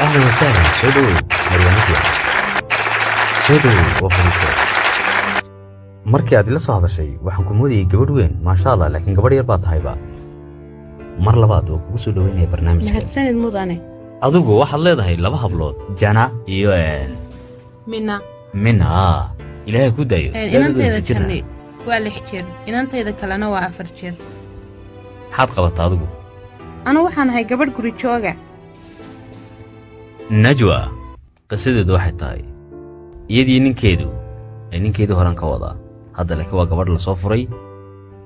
Ahlan wasahlan, soo dhowow Marwa Najwa, soo dhowow oo fadhiiso. Markii aad ila soo hadashay waxaan ku moodayay gabadh weyn, maasha Allah, laakiin gabadh yar baa tahayba. Mar labaad oo kugu soo dhoweynaya barnaamijka. Mahadsanid, mudane. Adigu waxaad leedahay laba hablood, Jana iyo Mina. Mina. Ilaahay ku daayo. Inantayda Jani waa 6 jir, inantayda kalena waa 4 jir. Maxaad qabataa adigu? Anu waxaan ahay gabadh guri jooga. Najwa qisadeedu waxay tahay iyadii ninkeedu ee ninkeedii horan ka wadaa hadda, laakiin waa gabadh lasoo furay.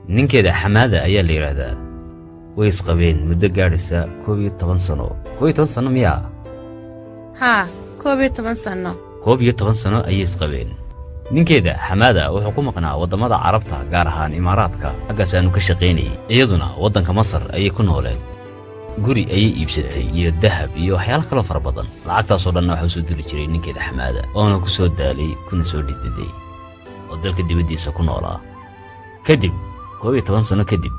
Ninkeeda Xamaada ayaa la yidhaahdaa. Way isqabeen muddo gaadhaysa 11 sano. 11 sano miyaa? Haa, 11 sanno. 11 sano ayay isqabeen. Ninkeeda Xamaada wuxuu ku maqnaa waddamada Carabta, gaar ahaan Imaaraadka, xaggaas aanu ka shaqaynayay. Iyaduna waddanka Masar ayay ku nooleen. Guri ayay iibsatay iyo dahab iyo waxyaalo kaloo fara badan. Lacagtaasoo dhanna waxa u soo diri jiray ninkeeda Xamaada, oona ku soo daalay kuna soo dhididay oo dalka dibaddiisa ku noolaa. Kadib 11 sano kadib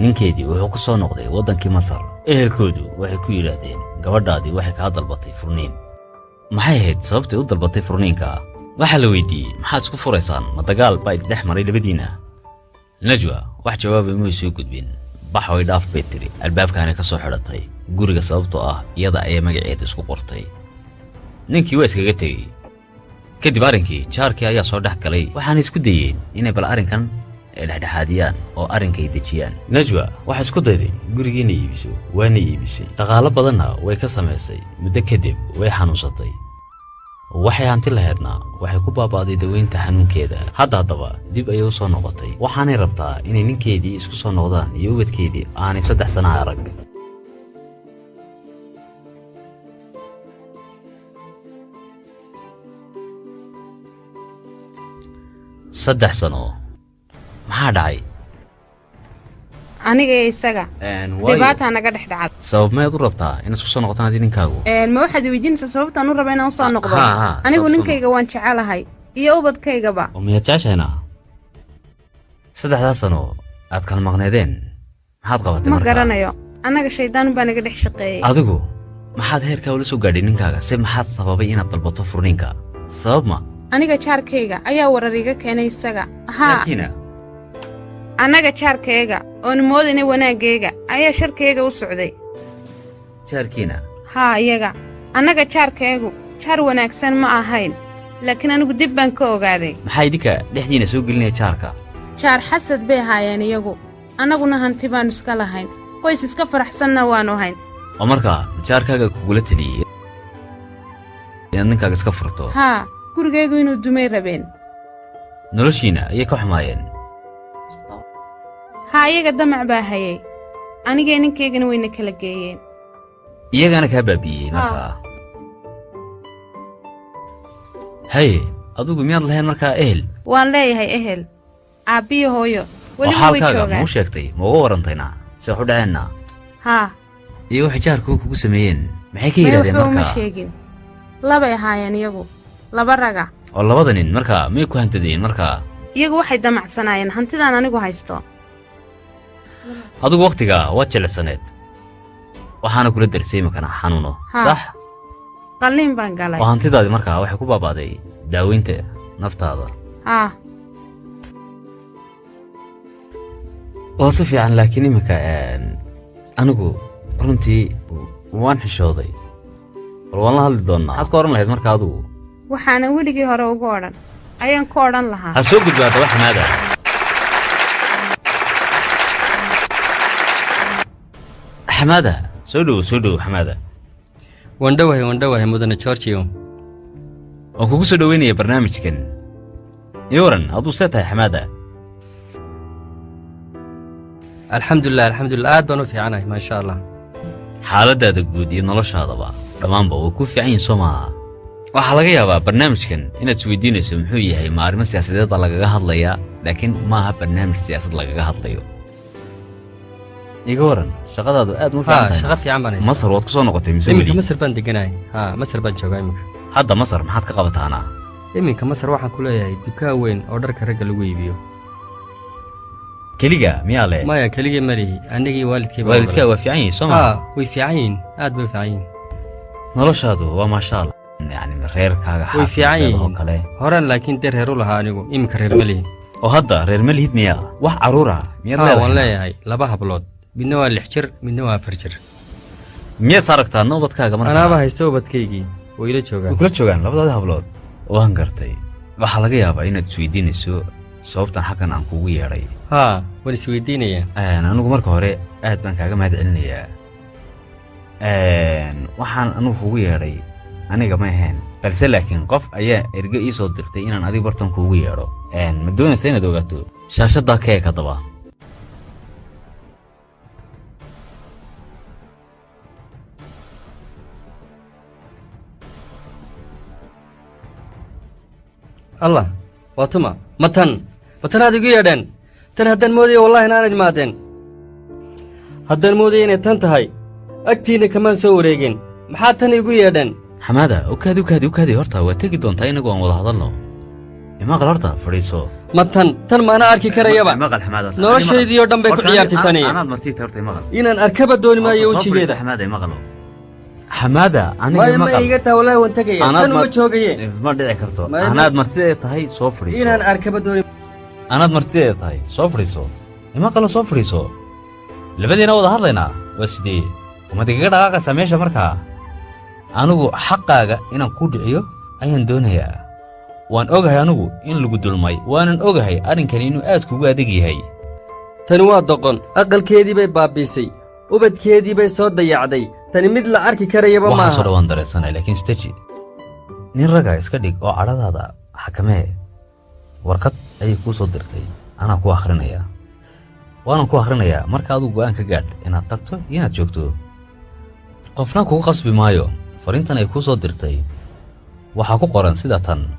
ninkeedii wuxuu ku soo noqday waddankii Masar. Ehelkoodu waxay ku yidhaahdeen, gabadhaadii waxay kaa dalbatay furniin. Maxay ahayd sababtay u dalbatay furniinka? Waxaa la weydiiyey, maxaad isku furaysaan? Ma dagaal baa idin dhex maray labadiinna? Najwa wax jawaaba imay soo gudbin. Bax way dhaaf bay tidhi, albaabkaana ka soo xidhatay guriga, sababtoo ah iyada ayaa magaceeda isku qortay. Ninkii waa iskaga tegey. Kadib arrinkii jaarkii ayaa soo dhex galay, waxaana isku dayeen inay bal arrinkan ay dhexdhexaadiyaan oo arrinkay dejiyaan. Najwa waxay isku dayday gurigii inay iibiso, waana iibisay, dhaqaalo badanna way ka samaysay. Muddo kadib way xanuunsatay, waxay hanti lahaydna waxay ku baaba'day daweynta xanuunkeeda. Haddaba dib ayay u soo noqotay, waxaanay rabtaa inay ninkeedii isku soo noqdaan iyo ubadkeedii aanay 3 sana arag. 3 sano maxaa dhacay? Aniga iyo isaga dhibaataa naga dhex dhacday. Sabab mayaad u rabtaa inaad isku soo noqotaan adii ninkaagu? Ma waxaad weydiinaysaa sababtaan u raba inaan usoo noqdo? Ha, ha, Anigu sababta. ninkayga waan jecelahay iyo ubadkaygaba. Oo miyaad jeceshahayna? 3daas sano aad kala maqneedeen maxaad qabatay Ma markaa? garanayo, annaga shaydaan baa naga dhex shaqeeyey. Adigu maxaad heerkaa ula soo gaadhay ninkaaga? Se maxaad sababay inaad dalbato furniinka? Sabab ma? Aniga jaarkayga ayaa warar iga keenay isaga. Haa. Laakiina Annaga jaarkayga oon moodayna wanaaggayga ayaa sharkayga u socday. Jaarkiina? Haa, iyaga. Annaga jaarkaygu jaar wanaagsan ma ahayn, laakiin anigu dib baan ka ogaaday. Maxaa idinka dhexdiina soo gelinaya jaarka? Jaar xasad bay ahaayeen iyagu, annaguna hanti baannu iska lahayn, qoys iska faraxsanna waannu ahayn. Oo markaa jaarkaaga kugula taliyey inaad ninkaaga iska furto? Haa, gurigaygu inuu dumay rabeen. Noloshiina ayay ka xumaayeen? Haa, iyaga damac baa hayay, anigee ninkaygana wayna kala geeyeen. Iyagaana kaa baabi'iyey markaa? Haye, adigu miyaad lahayn markaa ehel? Waan leeyahay ehel, aabbiyo hooyo. Oo Weliba way xaalkaaga ma joogaan. u sheegtay? Ma uga warantayna se wax u dhaceenna Haa. iyo waxay jaarkuhu kugu sameeyeen? Maxay ka May, yidhahdeen waxba uma markaa? sheegin. Labay ahaayeen iyagu, laba raga. Oo labada nin markaa miyay ku hantadeen markaa? Iyagu waxay damacsanaayeen hantidaan anigu haysto. Adigu wakhtigaa waad jilicsaneed, waxaana kula darsay imikana xanuuno. Haa. Sax. Qalliin baan galay. Oo hantidaadii markaa waxay ku baaba'day daaweynta naftaada? Haa. Oo si fiican, laakiin iminka anigu runtii waan xishooday. Bal waan la hadli doonnaa. Maxaad ka odhan lahayd marka adigu? Waxaanan weligii hore ugu odhan ayaan ku odhan lahaa. Ha soo gudbaa daba Xamaada. Xamaada, soo dhowo, soo dhowo Xamaada. Waan dhowahay, waan dhowahay, mudane Georgio. Waan kugu soo dhoweynaya barnaamijkan. Ii waran, aduu see tahay Xamaada? Alxamdulilah, alxamdulilah, aad baan u fiicanahay, maasha Allah. Xaaladaada guud iyo noloshaadaba dhammaanba way ku fiican yihin, soo maaha? Waxaa laga yaabaa barnaamijkan inaad isweydiinayso muxuu yahay, ma arrimo siyaasadeed baa lagaga hadlayaa? Laakiin maaha barnaamij siyaasad lagaga hadlayo. Iga waran shaqadaadu, aad ma fiican Haa, tahay? shaqo fiican baan haystaa. Masar waad ku soo noqotay mise Iminka weli? Masar baan deganahay. Haa, Masar baan joogaa iminka. Hadda Masar maxaad ka qabataanaa? Iminka Masar waxaan ku leeyahay dukaan weyn oo dharka ragga lagu iibiyo. Keliga miyaa le? Maya, keligii ma lihi, anigii waalidkay baa. Waalidkaa waa fiican yihin, soo maa? Haa, way fiican yihiin, aad bay u fiican yihiin. Noloshaadu waa maasha Allah, yani reerkaaga Way fiican xaafadada oo yihiin. kale. Horaan laakiin dee reer u lahaa anigu, iminka reer ma lihi. Oo hadda reer ma lihid miyaa? Wax carruur ah miyaad Haa, waan leedahay? leeyahay laba hablood, midna waa 6 jir, midna waa 4 jir. Miyaad aragtaa ubadkaaga markaa? Anaaba haysta ubadkaygii, way ila Way joogaan. kula joogaan labadaada hablood? Waan gartay. Waxaa laga yaabaa inaad isweydiinayso sababtan xaggan aan kuugu yeedhay. Haa, waan isweydiinayaa. Anigu marka hore aad baan kaaga mahad celinayaa. Waxaan anigu kuugu yeedhay aniga ma ahayn, balse laakiin qof ayaa erge ii soo dirtay inaan adiga bartan kuugu yeedho. Ma doonaysa inaad ogaato? Shaashaddaa ka eeg haddaba. Allah, waa tuma? Ma tan, ma tanaad igu yeedheen? Tan haddaan moodaya, wallahi inaanan imaadeen. Haddaan moodaya inay tan tahay, agtiinna kamaan soo wareegin. Maxaa tan igu yeedheen? Xamaada, ukaadi, ukaadi, ukaadi. Horta waa tegi doontaa, inagu aan wada hadalno. Imaqal, horta fadhiiso. Ma tan? Tan maana arki karayaba. Imaqal, Xamaada, horta. Noloshaydii oo dhan bay ku Horta ciyaartay tani. Anaad martiita, horta imaqal. Inaan arkaba dooni maayo Horta soo fadhiiso. wejigeeda. Xamaada, imaqalo. Xamaada, aniga Maayo, ma imaqal. iga taa, wallahi waan tegaya. Anaad Tan uma joogaye. Ma dhici karto. Maya. Anaad martida tahay, soo fadhiiso. Inaan arkaba dooni. Anaad martideeda tahay, soo fadhiiso. Imaqalo, soo fadhiiso. Labadiina wada hadlaynaa. Waa sidee? Umaad igaga dhaqaaqaysaa meesha markaa? Anigu xaqaaga inaan kuu dhiciyo ayaan doonayaa. Waan ogahay anigu in lagu dulmay, waanan ogahay arrinkani inuu aad kugu adag yahay. Tani waa doqon, aqalkeedii bay baabbiisay, ubadkeedii bay soo dayacday. Tani mid la arki karayaba Waxaasoo maaha. dhan waan dareensanay, laakiin steji nin raga iska dhig oo cadhadaada xakamee. Warqad ayay kuu soo dirtay, anaa ku akhrinayaa, waanan ku akhrinayaa. Marka adigu go'aan ka gaadh inaad tagto iyo inaad joogto, qofna kugu qasbi maayo. Fariintan ay kuu soo dirtay waxaa ku qoran sida tan: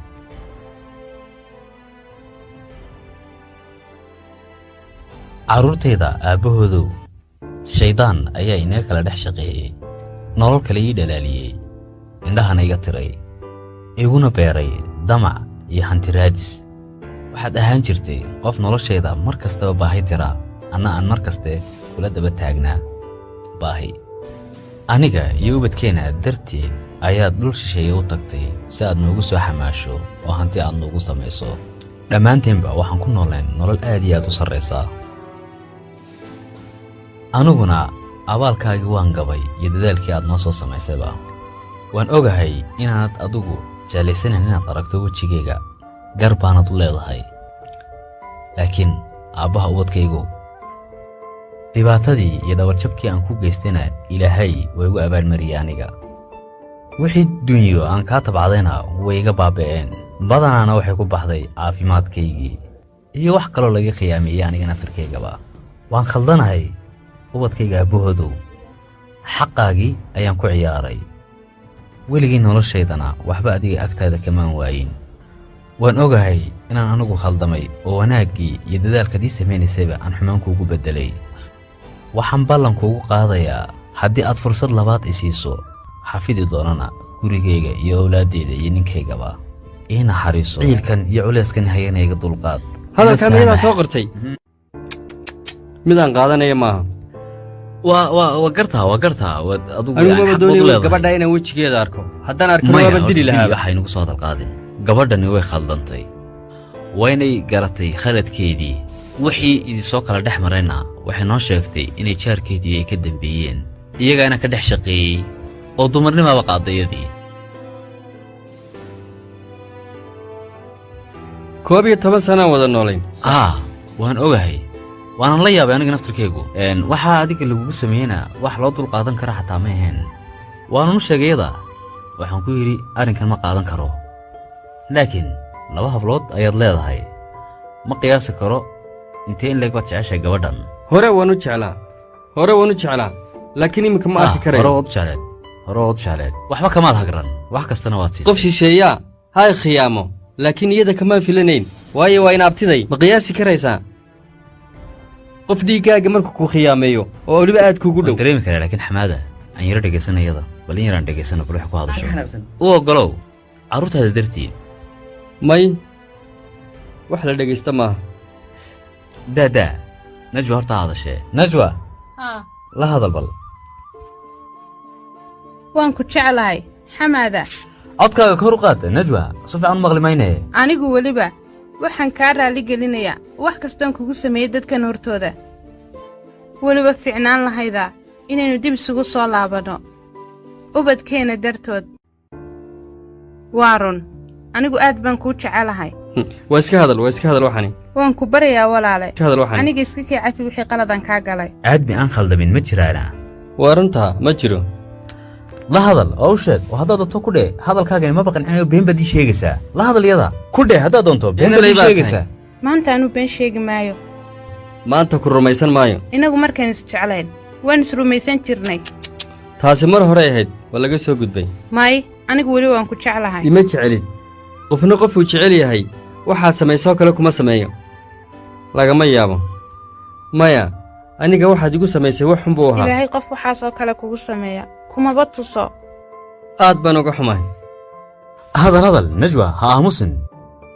Carruurtayda aabbahoodow, shaydaan ayaa inaga kala dhex shaqeeyey, nolol kale ii dhalaaliyey, indhahana iga tiray, iguna beeray damac iyo hanti raadis. Waxaad ahaan jirtay qof noloshayda mar kastaba baahi tira, anna aan mar kaste kula daba taagnaa baahi. Aniga iyo ubadkeenna darteed ayaad dhul shisheeye u tagtay si aad noogu soo xamaasho oo hanti aad noogu samayso. Dhammaanteenba waxaan ku nooleen nolol aad iyo aad u sarraysa. Aniguna abaalkaagii waan gabay iyo dadaalkii aad noo soo samaysayba. Waan ogahay inaanad adigu jeclaysanayn inaad aragto wejigayga, gar baanad u leedahay, laakiin aabbaha ubadkaygu, dhibaatadii iyo dhabarjabkii aan ku geystayna Ilaahay waa igu abaalmariyey. Aniga wixii dunyo aan kaa tabcadayna way iga baaba'een, badanaana waxay ku baxday caafimaadkaygii iyo wax kaloo laga khiyaameeyey anigana afirkaygaba. Waan khaldanahay, ubadkayga aabbahoodow, xaqaagii ayaan ku ciyaaray. Weligii noloshaydana waxba adiga agtaada kamaan waayin. Waan ogahay inaan anigu khaldamay oo wanaaggii iyo dadaalkaad ii samaynaysayba aan xumaan kuugu beddelay. Waxaan ballan kuugu qaadayaa haddii aad fursad labaad i siiso, xafidi doonana gurigayga iyo owlaaddeyda iyo ninkaygaba. Ii naxariiso, ciilkan iyo culeyskan hayana iga dulqaad. Hadalkaa Iga miyadaa saamax. soo qortay? Midaan qaadanaya maaha. Waa gartaa, waa gartaa, waad adigu Anigu yani maba xaq baad u doonayo leedahay. gabadha inaan wejigeeda arko. Haddaan arkana Maya, waaba horta dili dili lahaaba. waxay nagu soo hadal qaadin. Gabadhani way khaldantay, waynay garatay khaladkeedii. Wixii idinsoo kala dhex marayna waxay noo sheegtay inay jaarkeedii ay ka dambeeyeen, iyagaana ka dhex shaqeeyey oo dumarnimaaba qaadayadii. 11 sanaan wada noolayn. Ah, waan ogahay, waanan la yaabay aniga naftirkaygu. Waxaa adiga lagugu sameeyena wax loo dul qaadan kara xataa ma ahayn. Waananu sheegay iyada, waxaan ku yidhi arrinkan ma qaadan karo, laakiin laba hablood ayaad leedahay. Ma qiyaasi karo intee in leeg baad jeceshahay gabadhan. Hore waan u jeclaa, hore waan u jeclaa, laakiin iminka ma arki Hore karayo. Waad u jecleed, hore waad u jecleed, waxba kamaad hagran, wax kastana waad siisay. Qof shisheeyaa ha i khiyaamo, laakiin iyada kamaan filanayn, waayo waa in abtiday. Ma qiyaasi karaysaa qof dhiiggaaga markuu ku khiyaameeyo oo weliba aad kuugu Waan dhow? dareemi karaa, laakiin Xamaada, aan yaro dhegaysana iyada. Bal in yaraan dhegaysana, bal wax ku hadasho u oggolow carruurtaada darteed. May, wax la dhegaysta maaha. Daadaa. Najwa horta ha hadashee. Najwa, Haa. la hadal bal. Waan ku jeclahay, Xamaada. Codkaaga kor u qaad, Najwa, si fiican u maqli mayne. Anigu weliba waxaan kaa raalli gelinayaa wax kastoon kugu sameeyey dadkan hortooda. Weliba fiicnaan lahaydaa inaynu dib isugu soo laabanno ubadkeenna dartood. Waa run, anigu aad baan kuu jecelahay. Waa iska hadal, waa iska hadal waxani. Waan ku baryayaa, walaale. Iska hadal waxani. Aniga iska kii cafi wixii qaladan kaa galay. Aadmi aan khaldamin ma jiraana. Waa runtaa, ma jiro. La hadal oo u sheeg, oo haddaad doonto ku dheh hadalkaagani ma baqancinayo, been baad ii sheegaysaa. La hadal yada, ku dheh haddaad doonto been baad Beenaley ii baa sheegaysaa. Maanta anuu been sheegi maayo. Maanta ku rumaysan maayo. Inagu markaynu isjeclayn waan is rumaysan jirnay. Taasi mar horey ahayd, waa laga soo gudbay. May, anigu weli waan ku jeclahay. Ima jecelid. Qofna qofuu jecel yahay waxaad samaysoo kale kuma sameeyo, lagama yaabo. Maya, aniga waxaad igu samaysay wax xun buu ahaa. Ilaahay qof waxaasoo kale kugu sameeya kumaba tuso. Aad baan uga xumahay. Hadal, hadal, Najwa, ha aamusin.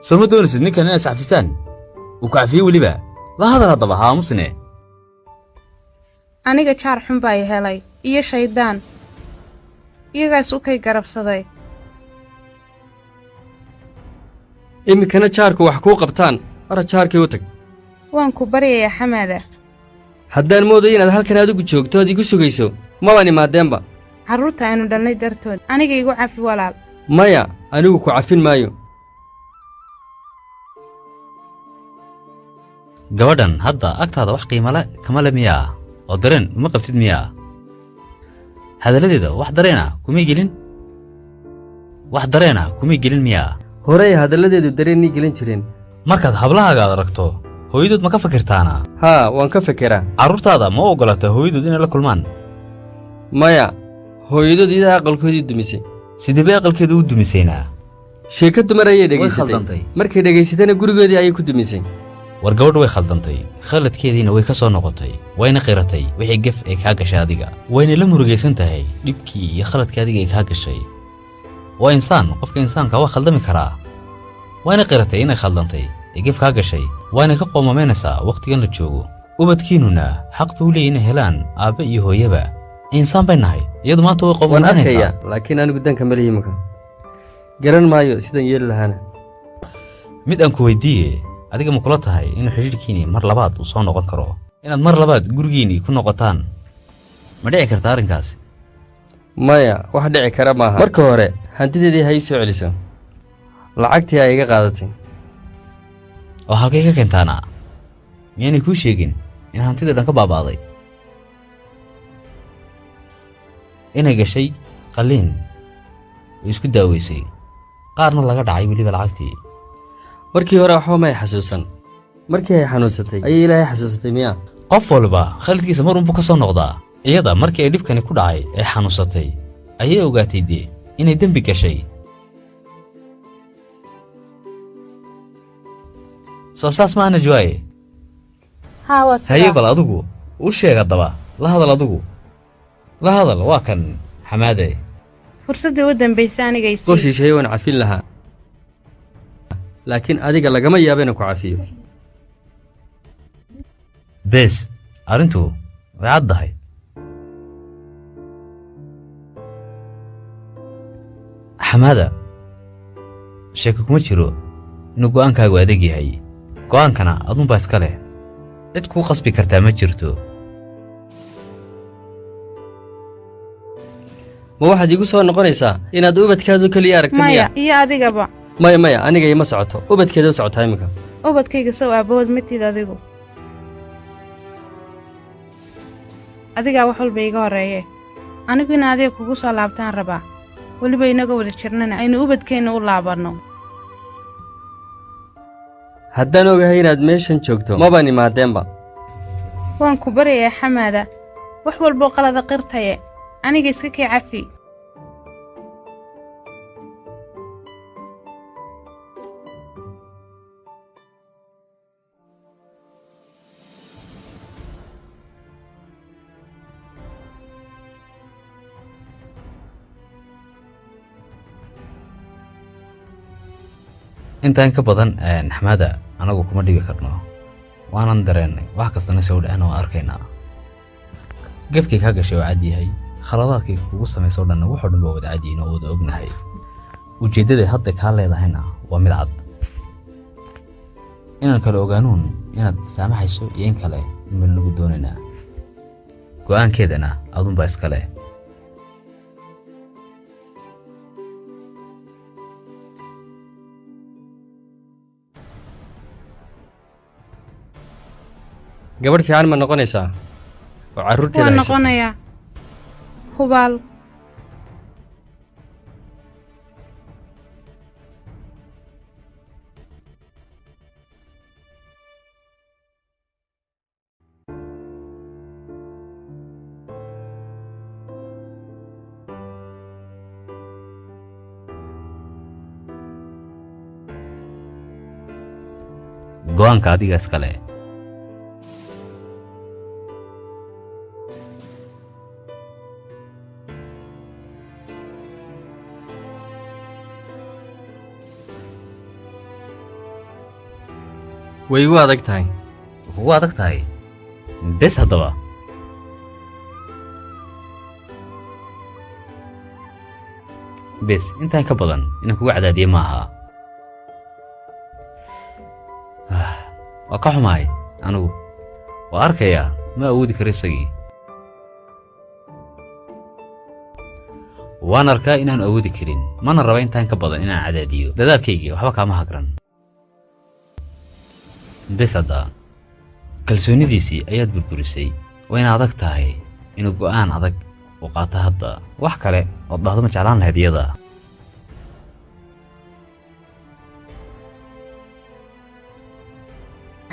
Soo ma doonaysid ninkan inaad iscafisaan? Uu ku cafiyey weliba. La hadal haddaba, ha aamusine. Aniga jaar xun baa i helay iyo shayddaan, iyagaas u kay garabsaday. Iminkana jaarku wax kuu qabtaan, hora jaarkii u tag. Waan ku baryayaa, Xamaada. Haddaan moodayo inaad halkan adigu joogto ood igu sugayso, mabaan imaadeenba. Carruurta aynu dhalnay dartood aniga igu cafi, walaal. Maya, anigu ku cafin maayo. Gabadhan hadda agtaada wax qiimo le kama le miyaa? Oo dareen uma qabtid miyaa? Hadalladeeda wax dareena kumay gelin? Wax dareena kumay gelin miyaa? Horey hadalladeedu dareennii gelin jireen. Markaad hablahaaga aad aragto, hooyadood ma ka fakirtaana? Haa, waan ka fekeraa. Carruurtaada ma u oggolaataa hooyadood inay la kulmaan? Maya, hooyadood iyadaa aqalkoodii dumisay. Sidee bay aqalkeeda u dumisaynaa? Sheeko dumar ayay Way dhegaysatay. khaldantay. Markay dhegaysatayna gurigoodii ayay ku dumisay. War gabadhu way khaldantay, khaladkeediina way ka soo noqotay, wayna qiratay wixii gef ay kaa gashay adiga, wayna la murugaysan tahay dhibkii iyo khaladkii adiga ay kaa gashay. Waa insaan, qofka insaanka waa khaldami karaa. Wayna qiratay inay khaldantay ee gef kaa gashay, wayna ka qoomamaynaysaa wakhtigan la joogo. Ubadkiinnuna xaq bay u leeyihin inay helaan aabbe iyo hooyaba. Insaan bay nahay, iyadu maanta way Waan qoomamaynaysaa. arkayaa, laakiin anigu danka ma lihi iminka. Garan maayo sidaan yeeli lahaana. Mid aan ku weydiiye, adiga ma kula tahay inuu xidhiidhkiinii mar labaad uu soo noqon karo, inaad mar labaad gurigiinnii ku noqotaan? Ma dhici karta arrinkaasi? Maya, wax dhici kara maaha. Marka hore hantideedii ha ii soo celiso, lacagtii ay iga qaadatay. Oo halkay ka keentaana? Miyaanay kuu sheegin in hantidii dhan ka baaba'day, inay gashay qalliin oo isku daaweysay, qaarna laga dhacay weliba lacagtii? Markii hore waxba may xasuusan. Markii ay xanuunsatay ayay Ilaahay xasuusatay miyaa? Qof walba khaladkiisa mar unbuu ka soo noqdaa. Iyada markii ay dhibkani ku dhacay ee xanuunsatay ayay ogaatay dee inay dembi gashay. Soo saas maaha, Najwaaye? Haa, waa Haye. sidaa. Bal adigu u sheeg haddaba, la hadal, adigu la hadal. Waa kan Xamaade. Fursaddii u dambaysay aniga Qof isii. shisheeye waan cafin lahaa, laakiin adiga lagama yaabo inaan ku cafiyo. Bees, arrintu way caddahay. Xamaada, sheeko kuma jiro inuu go'aankaagu adeeg yahay. Go'aankana adunbaa iska leh, cid kuu qasbi kartaa ma jirto. Ma waxaad iigu soo noqonaysaa inaad ubadkaadu keliya aragto Maya, miya? iyo adigaba. Maya, maya, aniga ima socoto, ubadkeeda u socotaa iminka. Ubadkayga sow aabbahood matid adigu? Adigaa wax walba iiga horreeye. Anigu in adiga kugu soo laabtaan rabaa, weliba inagoo wada jirnana aynu ubadkeenna u laabanno. Haddaan ogahay inaad meeshan joogto, mabaan imaadeenba. Waan ku baryayaa, Xamaada, wax walboo qalada qirtaye, aniga iska kii cafi. Intaan ka badan, Xamaada, anagu kuma dhibi karno. Waanan dareennay wax kastana se u dhacen oo arkaynaa. Gefkii kaa gashay waa cad yahay, khaladaadkii kugu samaysoo dhanna wuxuu dhan baa wada cad yihiin oo wada ognahay. Ujeeddaday hadda kaa leedahayna waa mid cad. Inaan kale ogaanuun inaad saamaxayso iyo in kale inbaynu nagu doonaynaa. Go'aankeedana adunbaa iska leh. Gabadh fiican ma noqonaysaa oo carruurteeda Waan haysata? noqonayaa, hubaal. Go'aanka adiga iska leh. Way igu adag tahay. Kugu adag tahay bes haddaba. Bes intaan ka badan inaan kugu cadaadiye ma aha. Waa ka xumahay anigu, waa arkayaa ma awoodi karo isagii. Waan arkaa inaan awoodi karin, mana raba intaan ka badan inaan cadaadiyo. Dadaalkaygii waxba kaama hagran. Bes hadda kalsoonidiisii ayaad burburisay. Wayna adag tahay inuu go'aan adag u qaato hadda. Wax kale ood dhahdo ma jeclaan lahayd iyada?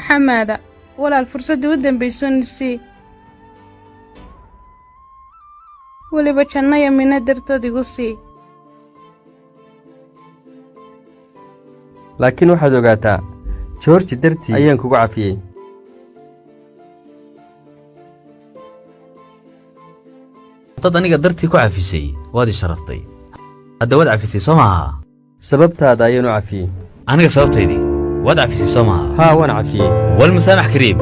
Xamaada walaal, fursaddii u dambaysooni sii, weliba janno iyo minno dartood igu sii. Laakiin waxaad ogaataa, Georgi dartii ayaan kugu cafiyey. Dad aniga dartii ku cafisay, waad i sharaftay. Hadda waad cafisay soo maaha? Sababtaada ayaan u cafiyey. Aniga sababtaydii waad cafisay soo maaha? Haa, waan cafiyey. Walmusaamax kariim.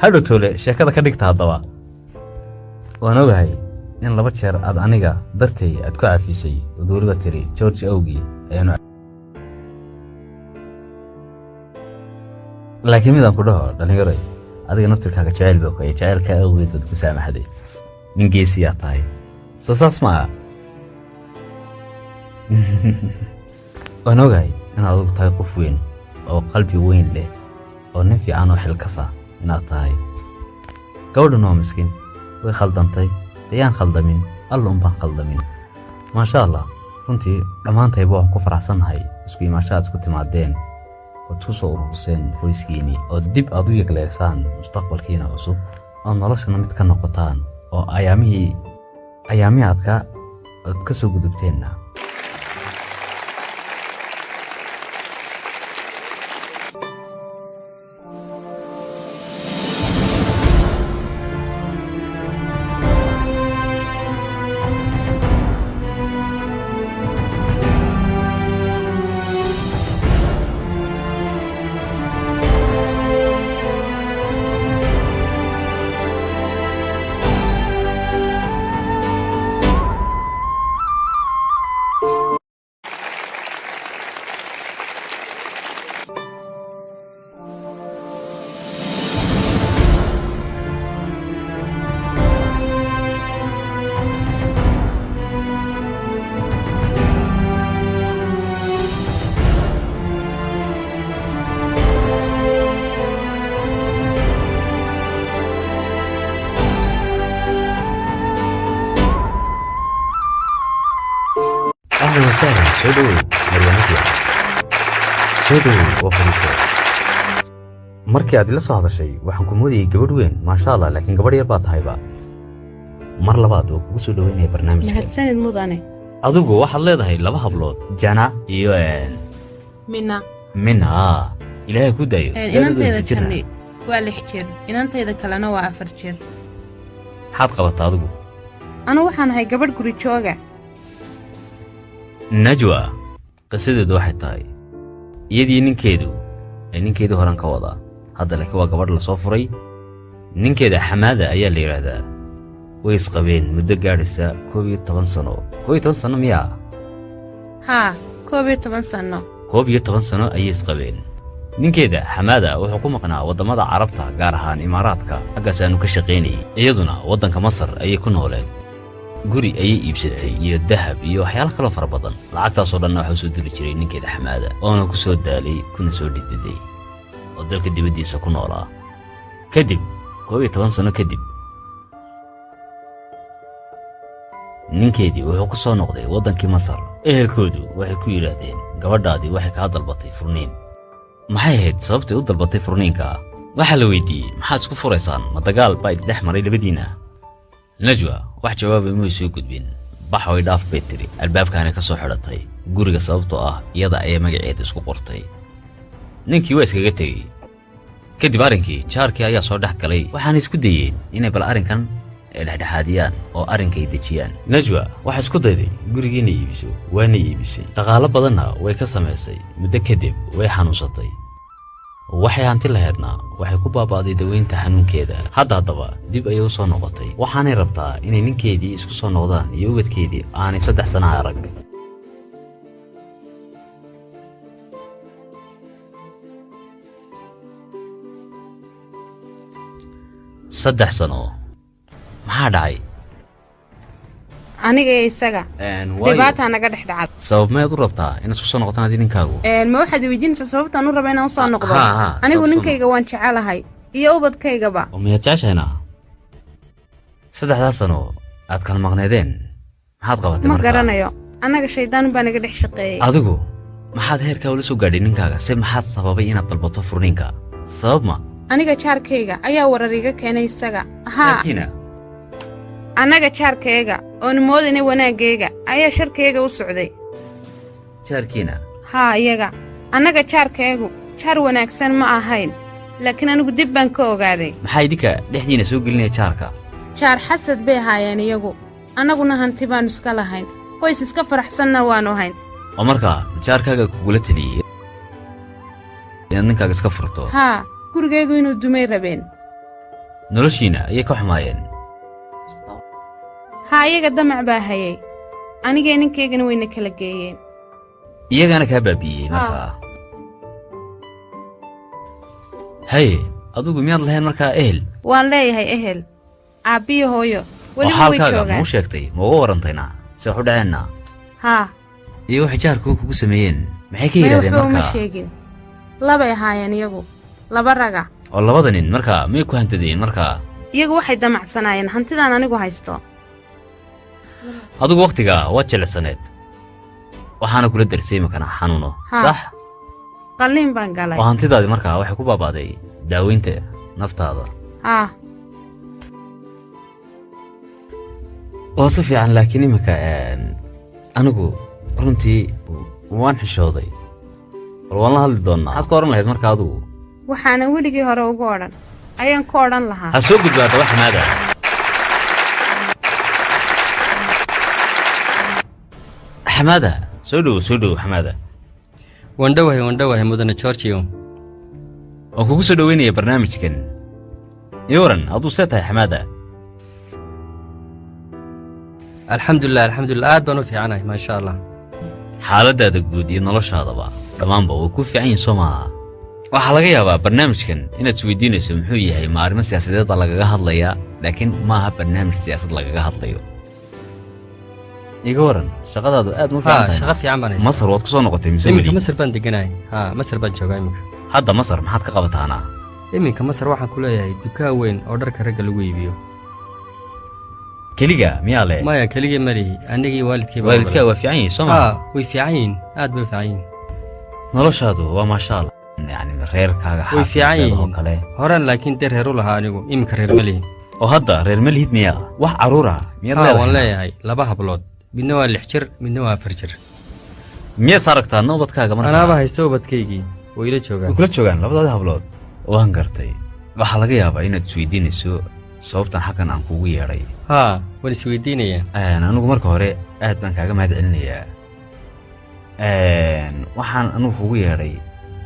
Hadhow toole sheekada ka dhigta. Haddaba waan ogahay in 2 jeer aad aniga dartay aad ku cafisay, ood weliba tiri George awgii ayaanu. Laakiin midaan ku dhaho, dhallinyaroy, adiga naftirkaaga jacayl baa ku haya, jacaylka awgeed baad ku saamaxday. Nin geesiyaa tahay, soo saas ma aha? Waan ogahay inaad adigu tahay qof weyn oo qalbi weyn leh oo nin fiican oo xilkasa inaad tahay. Gabadhan waa miskiin, way khaldantay. Dayaan khaldamin, alla unbaan khaldamin. Maasha Allah, runtii dhammaantayba waan ku faraxsannahay isku imaansho aad isku timaadeen ood ku soo ururseen qoyskiinii oo dib aad u yegleesaan mustaqbalkiina cusub oo noloshana mid ka noqotaan oo ayaamihii aadka ood ka soo gudubteenna. Soo dhowow, Marwa Najwa, soo dhowow oo fadhiiso. Markii aad ila soo hadashay waxaan ku moodayey gabadh weyn, maasha Allah, laakiin gabadh yar baa tahayba. Mar labaad oo kugu soo dhoweynaya barnaamijka. Mahadsanid, mudane. Adigu waxaad leedahay laba hablood, Jana iyo Mina. Mina. Ilaahay ku daayo. Inantayda Janni waa 6 jir, inantayda kalena waa 4 jir. Maxaad qabataa adigu? Anu waxaan ahay gabadh guri jooga. Najwa qisadeedu waxay tahay iyadii ninkeedu ee ninkeedii horan ka wadaa hadda, laakiin waa gabadh lasoo furay. Ninkeeda Xamaada ayaa la yidhaahdaa. Way isqabeen muddo gaadhaysa 11 sano. 11 sano miyaa? Haa, 11 sano. 11 sano ayay isqabeen. Ninkeeda Xamaada wuxuu ku maqnaa waddamada Carabta, gaar ahaan Imaaraadka, xaggaas aanu ka shaqaynayay. Iyaduna waddanka Masar ayay ku nooleen. Guri ayay iibsatay iyo dahab iyo waxyaalo kaloo fara badan. Lacagtaasoo dhanna waxaa u soo diri jiray ninkeeda Xamaada, oona ku soo daalay kuna soo dhididay oo dalka dibaddiisa ku noolaa. Kadib 11 sano kadib ninkeedii wuxuu ku soo noqday waddankii Masar. Ehelkoodu waxay ku yidhaahdeen, gabadhaadii waxay kaa dalbatay furniin. Maxay ahayd sababtay u dalbatay furniinka? Waxaa la weydiiyey, maxaad isku furaysaan? Ma dagaal baa idin dhex maray labadiinna? Najwa wax jawaabay may soo gudbin. Baxoy dhaaf bay tidhi, albaabkaana ka soo xidhatay guriga, sababtoo ah iyada ayaa magaceeda isku qortay. Ninkii waa iskaga tegey. Kadib arrinkii jaarkii ayaa soo dhex galay, waxaana isku dayeen inay bal arrinkan ay dhexdhexaadiyaan oo arrinkay dejiyaan. Najwa waxay isku dayday gurigiina iibiso, waana iibisay, dhaqaalo badanna way ka samaysay. Muddo kadib way xanuunsatay. Waxay hanti lahaydna waxay ku baaba'day daweynta xanuunkeeda. Haddaba dib ayay u soo noqotay, waxaanay rabtaa inay ninkeedii isku soo noqdaan iyo ubadkeedii aanay 3 sana arag. 3 sano maxaa dhacay? Aniga iyo isaga dhibaataa naga dhex dhacda. Sabab mayaad u rabtaa inaad isku soo noqotaan adii ninkaagu? Ma waxaad weydiinaysaa sababtaan u raba inaan usoo noqdo? Anigu ninkayga waan jecelahay iyo ubadkaygaba. Oo miyaad jeceshahayna? 3daas sano aad kala maqneedeen maxaad qabatay? Ma garanayo, annaga shaydaan baa naga dhex shaqeeyey. Adigu maxaad heerkaa ula soo gaadhay ninkaaga? Se maxaad sababay inaad dalbato furniinka? Sabab ma? Aniga jaarkayga ayaa warar iga keenay isaga. Haa, annaga jaarkayga oonu moodayna wanaaggayga ayaa sharkayga u socday. Jaarkiina? Haa, iyaga. Annaga jaarkaygu jaar wanaagsan ma ahayn, laakiin anigu dib baan ka ogaaday. Maxaa idinka dhexdiina soo gelinaya jaarka? Jaar xasad bay haayeen iyagu, annaguna hanti baannu iska lahayn, qoys iska faraxsanna waannu hayn. Oo markaa jaarkaaga kugula teliyey inaad ninkaaga iska furto? Haa, gurigaygu inuu dumay rabeen. Noloshiina ayay ka xumaayeen? Haa, iyaga damac baa hayay, anigee ninkaygana wayna kala geeyeen. Iyagaana kaa baabi'iyey markaa? Haye, adigu miyaad lahayn markaa ehel? Waan leeyahay ehel, aabbiyo hooyo. Weliba way joogaan. Mau sheegtay? Ma uga warrantayna se waxu dhaceenna? Haa. Iyo waxay jaarkuu kugu sameeyeen maxay ka yidhahdeen markaa? Uma sheegin. Labay ahaayeen iyagu, laba raga. Oo labada nin markaa miyay ku hantadeen markaa? Iyagu waxay damacsanaayeen hantidaan anigu haysto. Adigu wakhtigaa waad jilicsaneed, waxaana kula darsay imakana xanuuno, sax? Qalliin baan galay. Oo hantidaadii markaa waxay ku baaba'day daaweynta naftaada? Haa. Oo si fiican, laakiin iminka anigu runtii waan xishooday. Bal waan la hadli doonnaa. Maxaad ku odhan lahayd marka adigu? Waxaanan weligii hore ugu odhan ayaan ku odhan lahaa. Ha soo gudbaa daba Xamaada. Xamaada, soo dhowo, soo dhowo Xamaada. Waan dhowahay, waan dhowahay, mudane Georgio. Waan kugu soo dhoweynaya barnaamijkan. Ii waran, aduu see tahay Xamaada? Alxamdulilah, alxamdulilah, aad baan u fiicanahay, maasha Allah. Xaaladdaada guud iyo noloshaadaba dhammaanba way ku fiican yihin, soo maaha? Waxaa laga yaabaa barnaamijkan inaad isweydiinayso muxuu yahay, ma arrimo siyaasadeedba lagaga hadlayaa? Laakiin maaha barnaamij siyaasad lagaga hadlayo. Iga waran shaqadaadu, aad ma fiican tahay? Shaqo fiican baan haystaa. Masar waad ku soo noqotay mise iminka weli? Masar baan deganahay, haa, Masar baan joogaa iminka. Hadda Masar maxaad ka qabataanaa? Iminka Masar waxaan ku leeyahay dukaan weyn oo dharka ragga lagu iibiyo. Keliga miyaa le? Maya, keligii malihi, anigii waalidkay baa. Waalidkaa waa fiican yihin, soo maa? Haa, way fiican yihiin, aad bay u fiican yihiin. Noloshaadu waa maasha Allah, yani reerkaaga Way fiican xaafideeda oo yihiin. kale. Horaan laakiin dee reer u lahaa anigu, iminka reer ma lihi. Oo hadda reer ma lihid miyaa? Wax carruur ah miyaad Haa, waan leedahay? leeyahay laba hablood, midna waa 6 jir, midna waa 4 jir. Miyaad aragtaa ubadkaaga markaa? Anaaba haysta ubadkaygii, way ila Way joogaan. kula joogaan labadaadi hablood, waan gartay. Waxaa laga yaabaa inaad isweydiinayso sababtan xaggan aan kuugu yeedhay. Haa, waan isweydiinayaa. Anigu marka hore aad baan kaaga mahad celinayaa. Waxaan anigu kugu yeedhay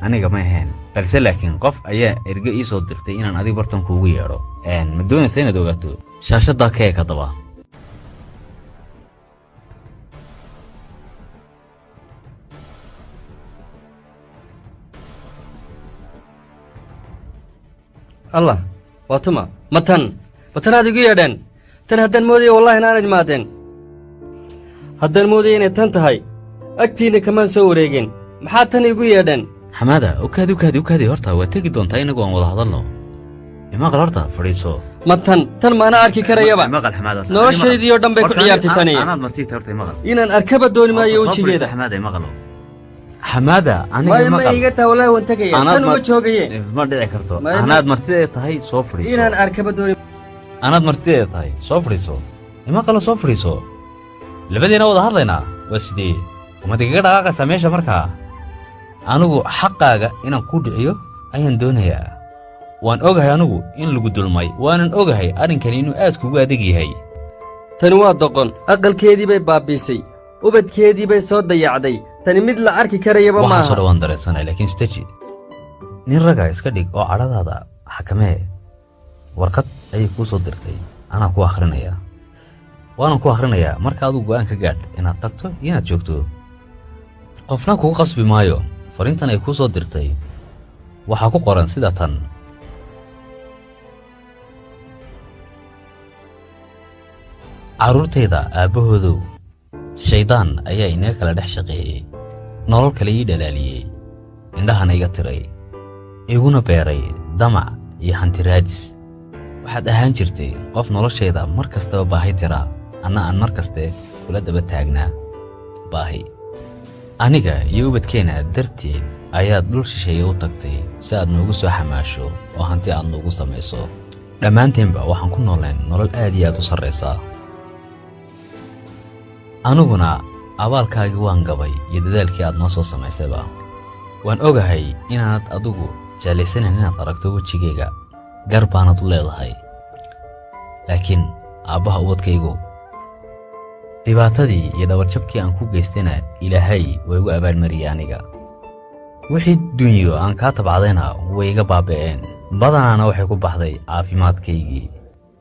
aniga ma ahayn, balse laakiin qof ayaa erge ii soo dirtay inaan adiga bartan kuugu yeedho. Ma doonaysa inaad ogaato? Shaashaddaa ka eeg haddaba. Allah, waa tuma? Ma tan? Ma tanaad igu yeedheen? Tan haddaan moodaya, wallahi inaanad imaadeen. Haddaan moodaya inay tan tahay, agtiinna kamaan soo wareegin. Maxaa tan igu yeedheen? Xamaada, ukaadi, ukaadi, ukaadi. Horta waa tegi doontaa, inagu aan wada hadalno. Imaqal, horta fadhiiso. Ma tan? Tan maana arki karayaba. Imaqal, Xamaada, horta. Noloshaydii oo dhan bay ku Horta ciyaartay tani. Anaad martiita, horta imaqal. Inaan arkaba dooni maayo Horta soo fadhiiso. wejigeeda. Xamaada, imaqalo. Xamaada, aniga Maya, ma imaqal. iga taa, wallahi waan tegaya. Anaad Tan uma joogaye. Ma dhici karto. Maya. Anaad martideeda tahay, soo fadhiiso. Inaan arkaba dooni. Anaad martideeda tahay, soo fadhiiso. Imaqalo, soo fadhiiso. Labadeena wada hadlaynaa. Waa sidee? Umaad igaga dhaqaaqaysaa meesha markaa? Anigu xaqaaga inaan kuu dhiciyo ayaan doonayaa. Waan ogahay anigu in lagu dulmay, waanan ogahay arrinkani inuu aad kugu adeeg yahay. Tani waa doqon, aqalkeedii bay baabiisay, ubadkeedii bay soo dayacday. Tani mid la arki karayaba Waxaasoo maaha. dhan waan dareensanay, laakiin steji nin raga iska dhig oo cadhadaada xakamee. Warqad ayay kuu soo dirtay, anaa ku akhrinayaa, waanan ku akhrinayaa. Marka adigu go'aan ka gaadh inaad tagto iyo inaad joogto, qofna kugu qasbi maayo. Fariintan ay kuu soo dirtay waxaa ku qoran sida tan: Carruurtayda aabbahoodow, shaydaan ayaa inaga kala dhex shaqeeyey, nolol kale ii dhalaaliyey, indhahana iga tiray, iguna beeray damac iyo hanti raadis. Waxaad ahaan jirtay qof noloshayda mar kastaba baahi tiraa, anna aan mar kaste kula daba taagnaa baahi. Aniga iyo ubadkeenna darteed ayaad dhul shisheeye u tagtay si aad noogu soo xamaasho oo hanti aad noogu samayso. Dhammaanteenba waxaan ku nooleen nolol aad iyo aad u sarraysa. Aniguna abaalkaagii waan gabay iyo dadaalkii aad noo soo samaysayba. Waan ogahay inaanad adigu jeclaysanayn inaad aragto wejigayga, gar baanad u leedahay, laakiin aabbaha ubadkaygu, dhibaatadii iyo dhabarjabkii aan ku geystayna Ilaahay waa igu abaalmariyey. Aniga wixii dunyo aan kaa tabcadayna way iga baaba'een, badanaana waxay ku baxday caafimaadkaygii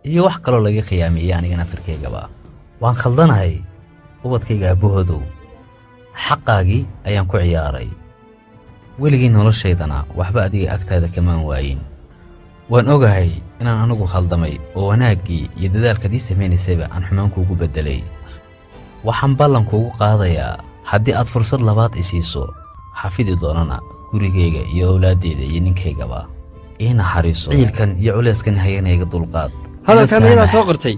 iyo wax kaloo laga khiyaamiyey aniga naftirkaygaba. Waan khaldanahay, ubadkayga aabbahoodow, xaqaagii ayaan ku ciyaaray. Weligii noloshaydana waxba adiga agtaada kamaan waayin. Waan ogahay inaan anigu khaldamay oo wanaaggii iyo dadaalkaad ii samaynaysayba aan xumaan kuugu beddelay. Waxaan ballan kuugu qaadayaa haddii aad fursad labaad i siiso, xafidi doonana gurigayga iyo owlaaddayda iyo ninkaygaba. Ii naxariiso, ciilkan iyo culeyskan hayana iga dulqaad. Hadalkaa Ila miyadaa saamax. soo qortay?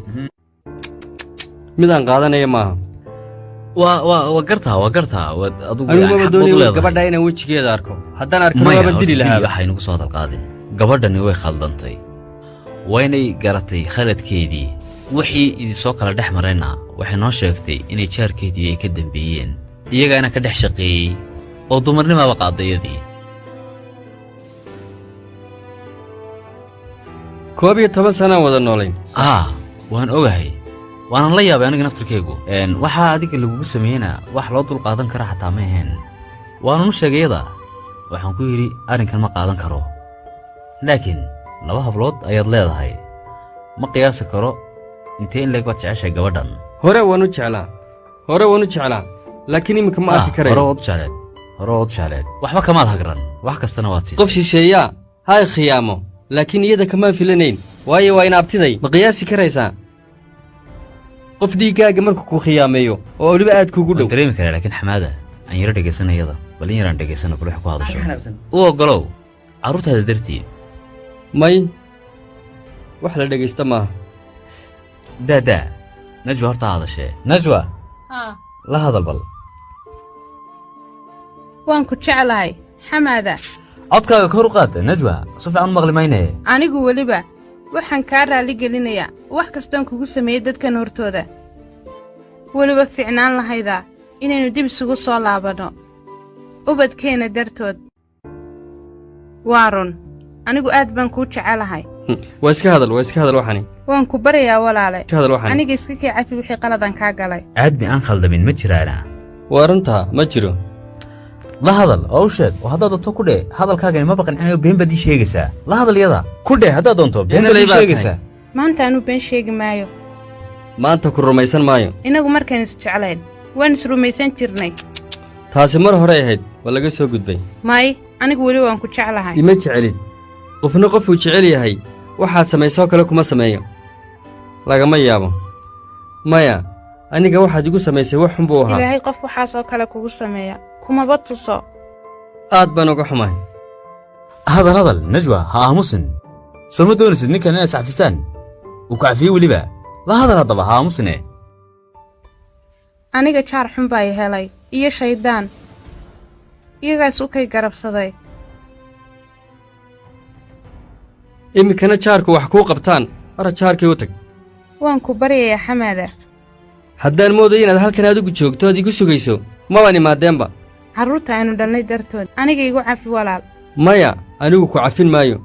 Midaan qaadanaya maaha. Waa gartaa, waa gartaa, waad adigu Anigu yani maba xaq baad u doonayo leedahay. gabadha inaan wejigeeda arko. Haddaan arkana Maya, waaba horta dili dili lahaaba. waxay nagu soo hadal qaadin. Gabadhani way khaldantay, waynay garatay khaladkeedii. Wixii idinsoo kala dhex marayna waxay noo sheegtay inay jaarkeedii ay ka dambeeyeen, iyagaana ka dhex shaqeeyey oo dumarnimaaba qaadayadii. 11 sanaan wada noolayn. Aa, waan ogahay, waanan la yaabay aniga naftirkaygu. Waxaa adiga lagugu sameeyena wax loo dul qaadan kara xataa ma ahayn. Waananu sheegay iyada, waxaan ku yidhi arrinkan ma qaadan karo, laakiin laba hablood ayaad leedahay, ma qiyaasi karo intee in leeg baad jeceshahay gabadhan. Hore waan u jeclaa, hore waan u jeclaa, laakiin iminka ma arki Hore karayo. Waad u jecleed, hore waad u jecleed, waxba kamaad hagran, wax kastana waad Qof siisay. shisheeyaa ha i khiyaamo, laakiin iyada kamaan filanayn, waayo waa in abtiday. Ma qiyaasi karaysaa qof dhiiggaaga markuu ku khiyaameeyo oo weliba aad kuugu Waan dhow? dareemi karaa, laakiin Xamaada, aan yaro dhegaysana iyada. Bal in yaraan dhegaysana, bal wax ku hadasho u oggolow carruurtaada darteed. May, wax la dhegaysta maaha. Daadaa. Najwa horta hadashee. Najwa, la hadal bal. Waan ku jeclahay, Xamaada. Codkaaga kor u qaad, Najwa, si fiican u maqli mayne. Anigu weliba waxaan kaa raalli gelinayaa wax kastoon kugu sameeyey dadkan hortooda. Weliba fiicnaan lahaydaa inaynu dib isugu soo laabanno ubadkeenna dartood. Waa run, anigu aad baan kuu jecelahay. Waa iska hadal, waa iska hadal waxani. Waan ku baryayaa, walaale. Iska hadal waxani. Aniga iska kii cafi wixii qaladan kaa galay. Aadmi aan khaldamin ma jiraana. Waa runtaa, ma jiro. La hadal oo u sheeg, oo haddaad doonto ku dheh hadalkaagani ma baqancinayo, been baad ii sheegaysaa. La hadal yada, ku dheh haddaad doonto been baad Beenaley ii baad. sheegaysaa. Maanta anuu been sheegi maayo. Maanta ku rumaysan maayo. Innagu markaynu isjeclayn waan isrumaysan jirnay. Taasi mar horey ahayd, waa laga soo gudbay. May, anigu weli waan ku jeclahay. Ima jecelid. Qofna qofuu jecel yahay waxaad samaysoo kale kuma sameeyo, lagama yaabo. Maya, aniga waxaad igu samaysay wax xun buu ahaa. Ilaahay qof waxaas oo kale kugu sameeya kumaba tuso. Aad baan uga xumahay. Hadal, hadal, Najwa, ha aamusin. Soo ma doonaysid ninkan inaad iscafisaan? Uu ku cafiyey weliba. La hadal haddaba, ha aamusine. Aniga jaar xun baa i helay iyo shayddaan, iyagaas u kay garabsaday. Iminkana jaarku wax kuu qabtaan, mara jaarkii u tag. Waan ku baryayaa, Xamaada. Haddaan moodayo inaad halkan adigu joogto ood igu sugayso, mabaan imaadeenba. Carruurta aynu dhalnay dartood aniga igu cafi, walaal. Maya, anigu ku cafin maayo.